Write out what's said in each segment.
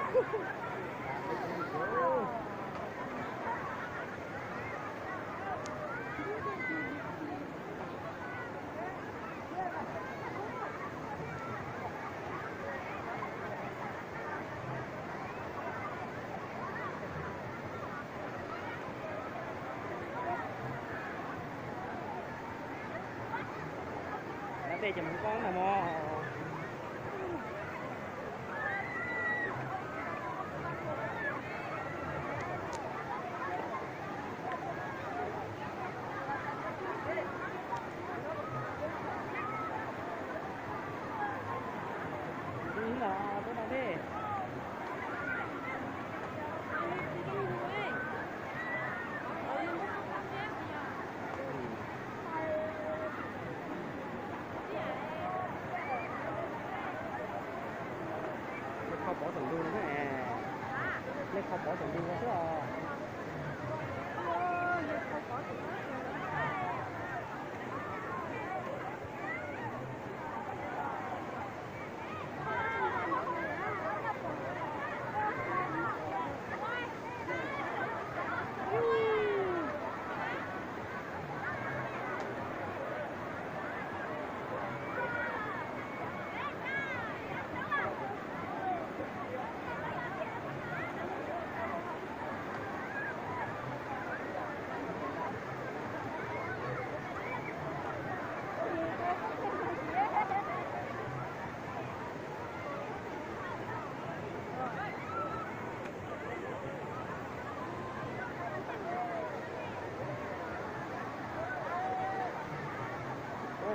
Dab dej ces mus koj ntag mog. Ntawd peb dab dej. Nej kho pov saum ntug no, nej kho pov saum ntug no xwb os.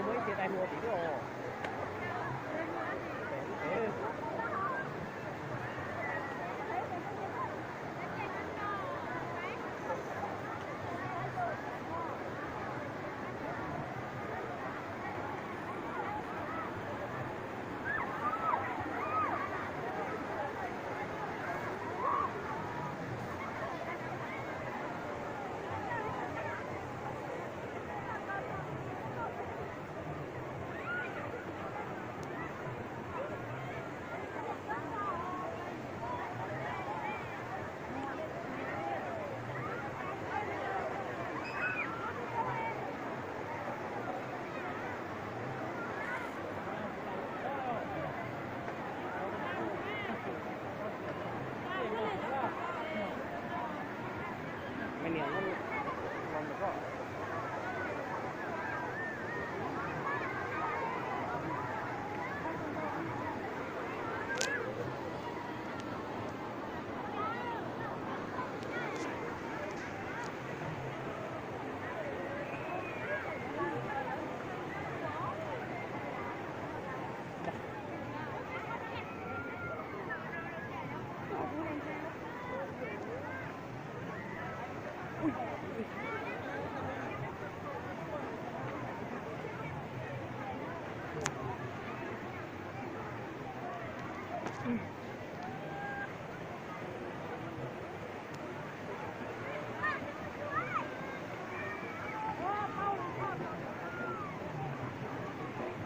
Muaj ib txhia dai hlua tim lub os. Me niam, los ntawm koj.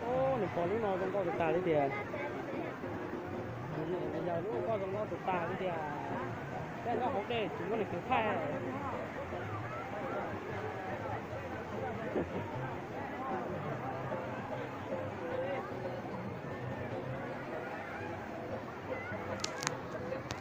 Ub, nws pom lub no zoo nkauj tus tag li tiag. Yog lub ko zoo nkauj tus tag li tiag. Tej nyob hauv dej tsis muaj leej twg thaij.